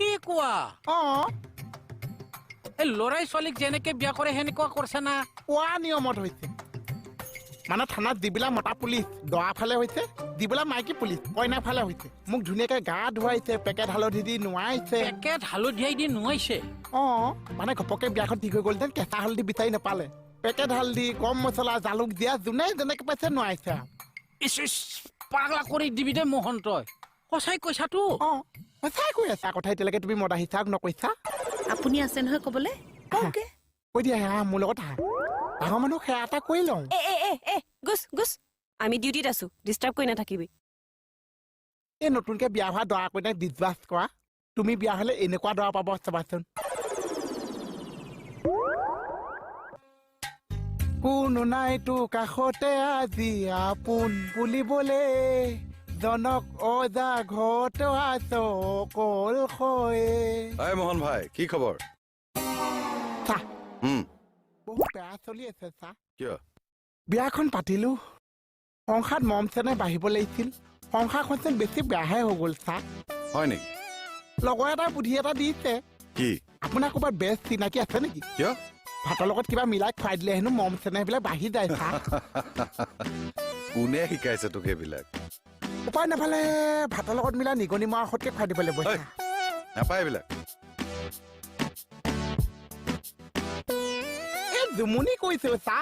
কি কোৱা? অ। এই ল'ৰাই ছোৱালীক যেনেকে বিয়া কৰে সেনেকুৱা কৰিছে না? কোৱা নিয়মত হৈছে। মানে থানাত যিবিলাক মতা পুলিচ দৰা ফালে হৈছে, যিবিলাক মাইকী পুলিচ কইনা ফালে হৈছে। মোক ধুনীয়াকে গা ধুৱাইছে, পেকেট হালধি দি নোৱাইছে। পেকেট হালধিয়াই দি নোৱাইছে? অ, মানে ঘপকে বিয়াখন ঠিক হৈ গ'ল যেন, কেঁচা হালধি বিচাৰি নাপালে। পেকেট হালধি, গৰম মছলা, জালুক দিয়া যোনে যেনেকে পাইছে নোৱাইছে আৰু। ইচ ইচ, পাগলা কৰি দিবি দে মোহন, তই সঁচাই কৈছাতো? অ, সঁচাই কৈ আছা কথা। এতিয়ালৈকে তুমি মদাহী চাওক নকৈছা। আপুনি আছে নহয় কবলৈ, কওকে। কৈ দিয়া, আহা, মোৰ লগত আহা। ডাঙৰ মানুহ সেৱা এটা কৰি লওঁ। এ এ এ এ, গুচ গুচ, আমি ডিউটিত আছো, ডিষ্টাৰ্ব কৰি নাথাকিবি। এই নতুনকে বিয়া হোৱা দৰা কইনাক বিশ্বাস কৰা, তুমি বিয়া হলে এনেকুৱা দৰা পাব চাবাচোন। কোনো নাই তো কাষতে আজি আপোন বুলিবলে, জনক অজা ঘৰত আছ অকলশৰে। ঐ মোহন ভাই, কি খবৰ? চা, বহুত বেয়া চলি আছে চা। কিয়? বিয়াখন পাতিলো, সংসাৰত মৰম চেনেহ বাঢ়িব লাগিছিল, সংসাৰখন যেন বেছি বেয়াহে হৈ গ'ল চা। হয় নেকি? লগৰ এটা বুদ্ধি এটা দিছে। কি? আপোনাৰ ক'ৰবাত বেষ্ট চিনাকি আছে নেকি? কিয়? ভাতৰ লগত কিবা মিলাই খুৱাই দিলে হেনো মৰম চেনেহবিলাক বাঢ়ি যায় চা। কোনে শিকাইছে তোক এইবিলাক? উপায় নাপালে ভাতৰ লগত মিলাই নিগনি মৰা ঔষধকে খুৱাই দিব লাগিব। ঐ, নাপায় এইবিলাক। এই জুমুনি কৈছো চা।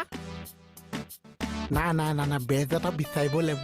না না না না, বেজ এটা বিচাৰিব লাগিব।